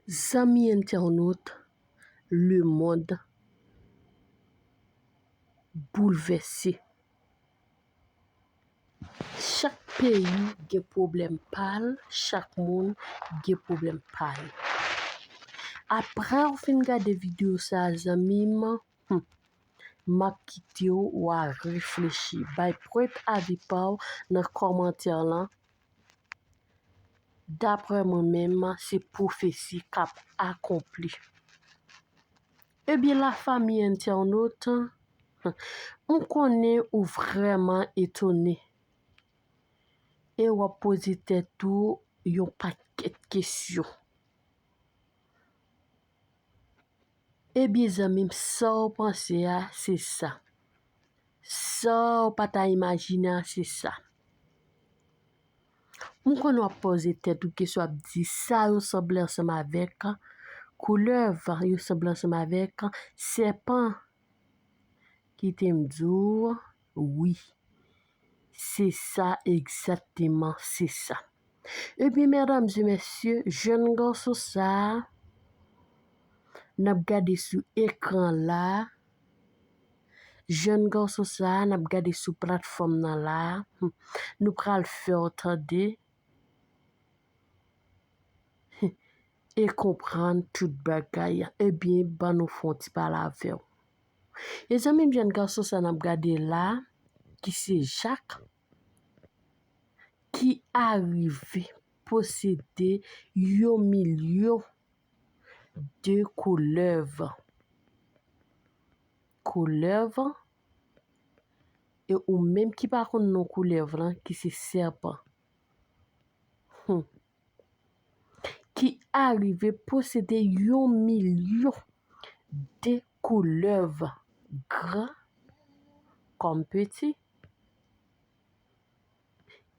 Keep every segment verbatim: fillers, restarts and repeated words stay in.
Zanmi entènot, lemonn boulvèse. Chak peyi gen pwoblèm pa l, chak moun gen pwoblèm pa l. Apre w fin gade videyo sa a, zanmi m, hmm, m ap kite w, w a reflechi. Bay pwent avi pa w nan kòmantè lan. Daprè mwen menm, se pwofesi k ap akonpli. Ebyen, lafanmi entènot, m konnen ou vrèman etone e w ap poze tèt ou yon pakèt kesyon. Ebyen, zanmi m, sa w panse a, se sa. Sa w pa ta imajine a, se sa. M konnen w ap poze tèt ou kesyon, w ap di, sa yo sanble ansanm avèk koulèv, yo sanble ansanm avèk sèpan. Kite m di w, wi. Se sa, egzakteman, se sa. Ebyen, medam e mesye, jèn gason sa a, n ap gade sou ekran la, jèn gason sa a, n ap gade sou platfòm nan la, hmm, nou pral fè w tande, hmm, e konprann tout bagay. Ebyen, ban nou fè yon ti pale avè w. E zanmi m, jèn gason sa n ap gade la, ki se Jak, ki arive posede yon milyon de koulèv. Koulèv, e ou menm ki pa konn non koulèv lan, ki se sèpan. Hmm. Ki arive posede yon milyon de koulèv, gran kòm piti.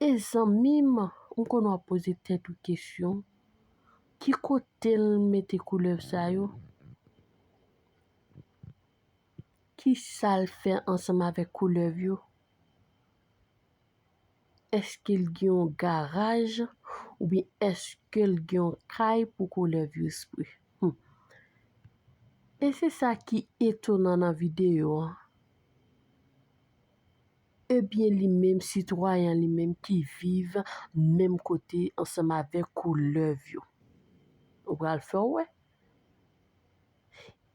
E zanmi m, m konnen w ap poze tèt ou kesyon, ki kote l mete koulèv sa yo? Ki sa l fè ansanm avèk koulèv yo? Èske l gen yon garaj oubyen èske l gen yon kay pou koulèv yo espre? Hmm. E se sa ki etonan nan videyo an. Ebyen, li menm, sitwayen li menm ki viv menm kote ansanm avèk koulèv yo. Ou pral fè w wè.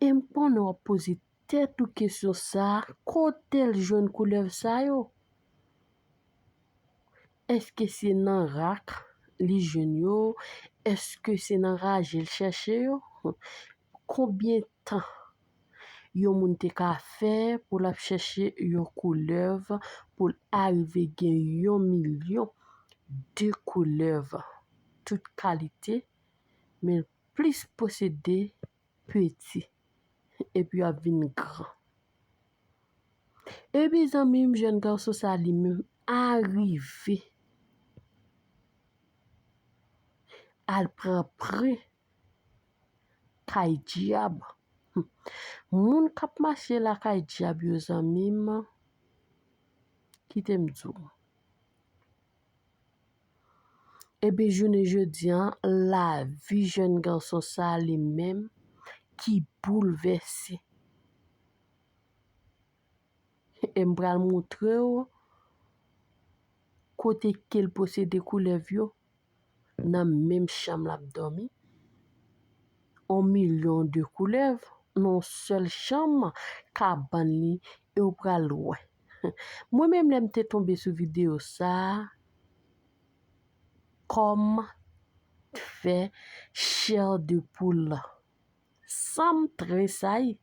E m konnen w ap poze tèt ou kesyon sa a, kote l jwenn koulèv sa yo? Èske se nan rak li jwenn yo? Èske se nan raje l chèche yo? Konbyen tan yon moun te ka fè pou l ap chèche yon koulèv, pou l arive gen yon milyon de koulèv, tout kalite, men l plis posede piti, epi y ap vin gran. Epi zanmi m, jèn gason sa li menm arive al pran pre kay dyab. Moun k ap mache lakay dyab yo, zanmi m, kite m di w. Ebyen, jounen jodi a, lavi jèn gason sa a li menm ki boulvèse. E m pral montre w kote ke l posede koulèv yo nan menm chanm l ap dòmi. On milyon de koulèv nan yon sèl chanm kabann li, e w pral wè. Mwen menm, lè m te tonbe sou videyo sa a, kò m fè chè de poul, san m tresayi.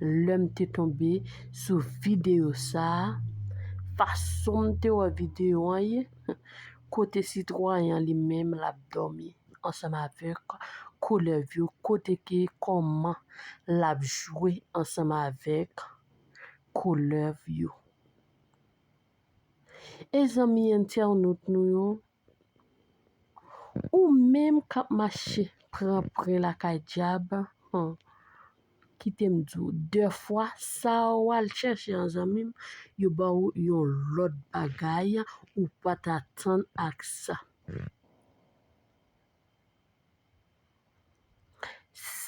Lè m te tonbe sou videyo sa a, fason m te wè videyo an ye, kote sitwayen an li menm l ap dòmi ansanm avèk koulèv yo, kote ke kòman l ap jwe ansanm avèk koulèv yo. E zanmi entènot nou yo, ou menm k ap mache pran pre lakay dyab, hmm, kite m di w, dèfwa sa w al chèche an, zanmi m, yo ba w yon lòt bagay ou pa t atann ak sa.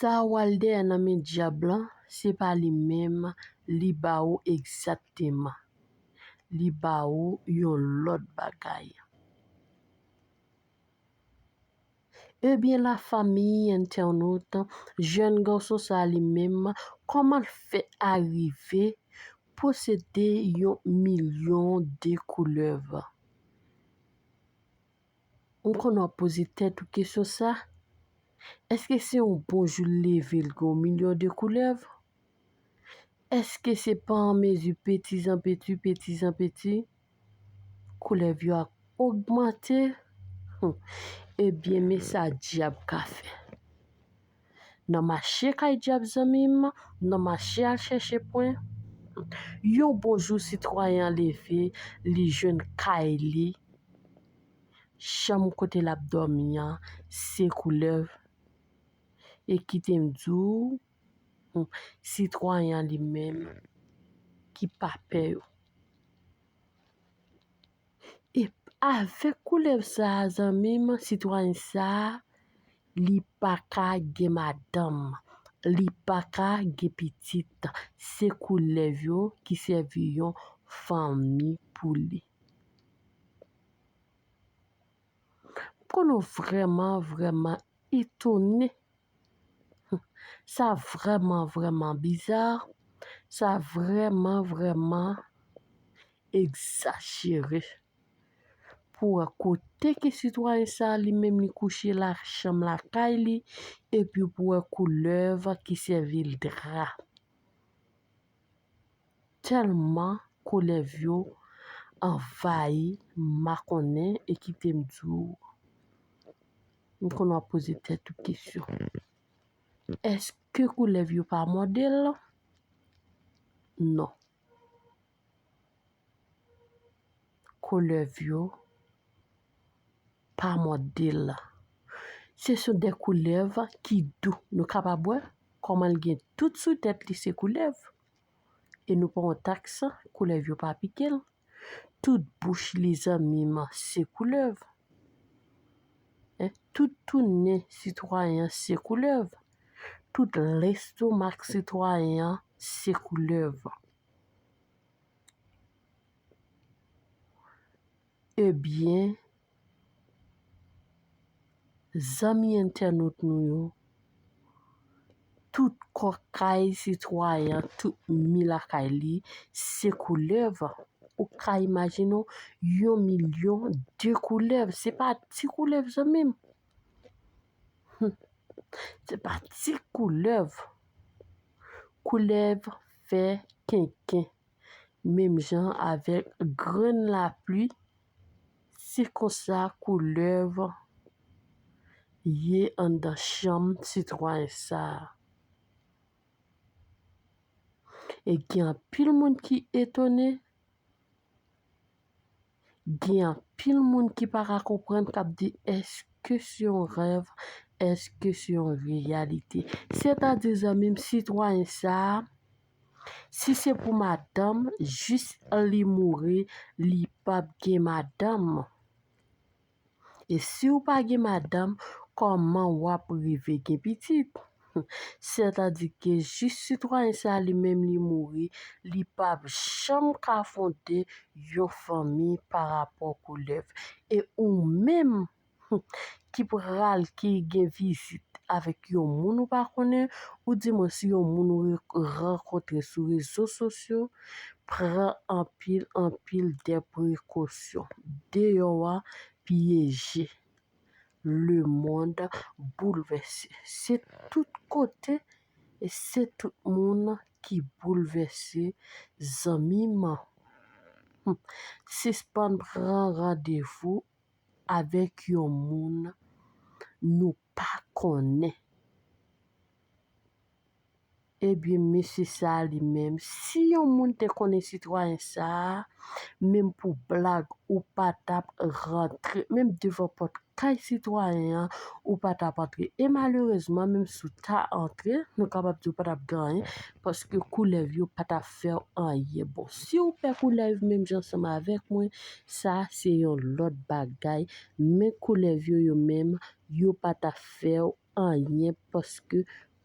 Sa w al dèyè nan men dyab lan, se pa li menm li ba ou egzakteman. Li ba ou yon lòt bagay. Ebyen, lafanmi entènot, jèn gason sa li menm, kòman l fè arive posede yon milyon de koulèv? M konnen w ap poze tèt ou kesyon sa. Èske se yon bon jou l leve l gen yon milyon de koulèv? Èske se pa an mezi petizanpeti, petizanpeti, koulèv yo ap ogmante? Hum. Ebyen, men sa dyab ka fè. Nan mache kay dyab zanmi m, nan mache al chèche pwen, yon bon jou sitwayen an leve, li jwenn kay li, chanm kote l ap dòmi an, se koulèv. E kite m di w, hum, sitwayen an li menm ki pa pè yo. E avèk koulèv sa a, zanmi m, sitwayen sa a, li pa ka gen madanm, li pa ka gen pitit. Se koulèv yo ki sèvi yon fanmi pou li. M konnen w vrèman, vrèman etone. Sa vrèman, vrèman biza. Sa vrèman, vrèman egzajere. Pou wè kote ke sitwayen sa a li menm li kouche la, chanm lakay li, epi pou wè koulèv ki sèvi l dra. Tèlman koulèv yo anvayi makonnen e kite m di w, m konn w ap poze tèt ou kesyon. Èske koulèv yo pa mòde l? Non. Koulèv yo pa mòde l. Se son de koulèv ki dou. Nou kapab wè kòman l gen tout sou tèt li se koulèv. E nou pa wont aksan, koulèv yo pa pike l. Tout bouch li zanmi m se koulèv. Hein? Tout tounen sitwayen an se koulèv. Tout lestomak sitwayen an se koulèv. Ebyen, zanmi entènot nou yo, tout kò kay sitwayen an, tout mi lakay li, se koulèv. Ou ka imajine w, yon milyon de koulèv. Se pa ti koulèv, zanmi m. Hum. Se pa ti koulèv. Koulèv fè kenken. Menm jan avèk grenn lapli, se konsa koulèv ye anndan chanm sitwayen sa a. E gen anpil moun ki etone, gen anpil moun ki pa ka konprann, k ap di, èske se yon rèv, èske se yon reyalite? Sètadi, zanmi m, sitwayen sa a, si se pou madanm, jis li mouri, li p ap gen madanm. E si w pa gen madanm, kòman w ap rive gen pitit? Sètadi ke jis sitwayen sa a li menm li mouri, li p ap janm ka fonde yon fanmi pa rapò koulèv. E ou menm ki pral, ki gen vizit avèk yon moun ou pa konnen, ou di mwen si yon moun ou re-, rankontre sou rezo sosyo, pran anpil, anpil de prekosyon. Deyò a pyeje. Lemonn boulvèse. Se tout kote e se tout moun ki boulvèse, zanmi m. Hum. Sispann pran randevou avèk yon moun nou pa konnen. Ebyen, mesye sa a li menm, si yon moun te konnen sitwayen sa a, menm pou blag, ou pa t ap rantre, menm devan pòt kay sitwayen an, ou pa t ap antre. E malerezman, menm si w ta antre, nou kapab di w pa t ap gen anyen, paske koulèv yo pa t ap fè w anyen. Bon, si w pè koulèv menm jan ansanm avèk mwen, sa se yon lòt bagay. Men koulèv yo, yo menm, yo pa t ap fè w anyen, paske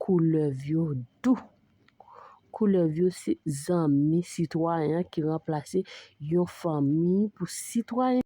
Koulèv yo dou. Koulèv yo se zanmi sitwayen an ki ranplase yon fanmi pou sitwayen.